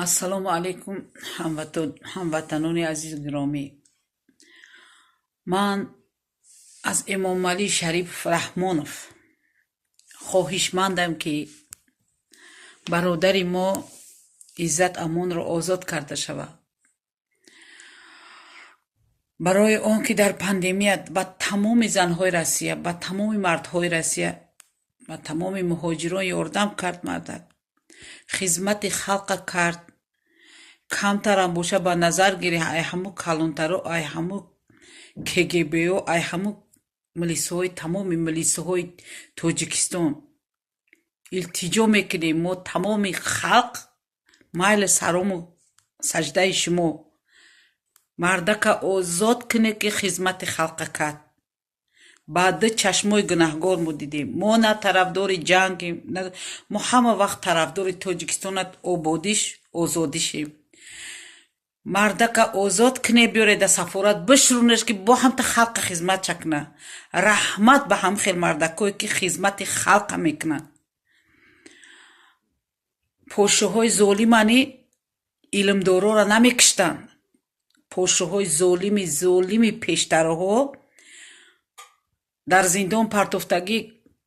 Ассалому алайкум, ҳамватанони азизу гиромӣ. Ман аз Эмомалӣ Шарипов Раҳмонов хоҳишмандам, ки бародари мо Иззат Амонро озод карда шавад, барои он ки дар пандемия ба тамоми занҳои Россия, ба тамоми мардҳои Россия, ба тамоми муҳоҷирон ёрдам кард. Мардак хизмати халқа кард. Камтарам боша, ба назар гири, ай ҳаму калонтаро, ай ҳаму КГБо, ай ҳаму милисҳои, тамоми милисҳои Тоҷикистон илтиҷо мекунем. Мо, тамоми халқ, майли сарому саждаи шумо, мардака озод кунед, ки хизмати халқа кард. Баъд чашмои гунаҳгор мо дидем. Мо на тарафдори ҷангем, мо ҳама вақт тарафдори Тоҷикистона, ободиш, озодишем. Мардака озод куне, биёре да сафорат бишрунеш, ки бо ҳамта халқа хизмат чакна. Раҳмат ба ҳам хел мардакое, ки хизмати халқа мекунанд. Подшоҳои золимани илмдорора намекиштанд. Подшоҳои золими золими пештароҳо дар зиндон партофтагӣ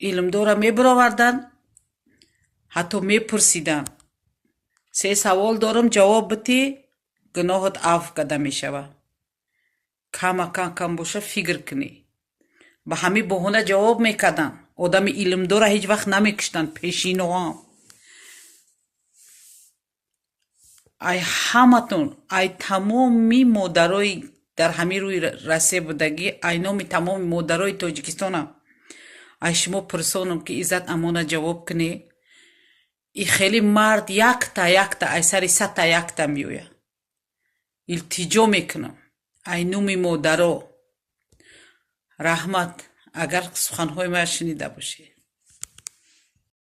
илмдора мебароварданд, ҳатто мепурсиданд: «Се савол дорам, ҷавоб битӣ, гуноҳат афв карда мешавад». Кама кам кам боша, фикр кунӣ. Ба ҳамин баҳона ҷавоб мекарданд. Одами илмдора ҳеҷ вақт намекуштанд пешиноам. Ай ҳаматон, ай тамоми модарои дар ҳамин рӯи Россия будагӣ, ай номи тамоми модарои Тоҷикистонам ай шумо пурсонам, ки Иззат Амона ҷавоб кунӣ. И хеле мард якта якта ай сари садта якта меояд. Илтиҷо мекунам ай номи модаро. Раҳмат, агар суханҳои ман шунида бошед.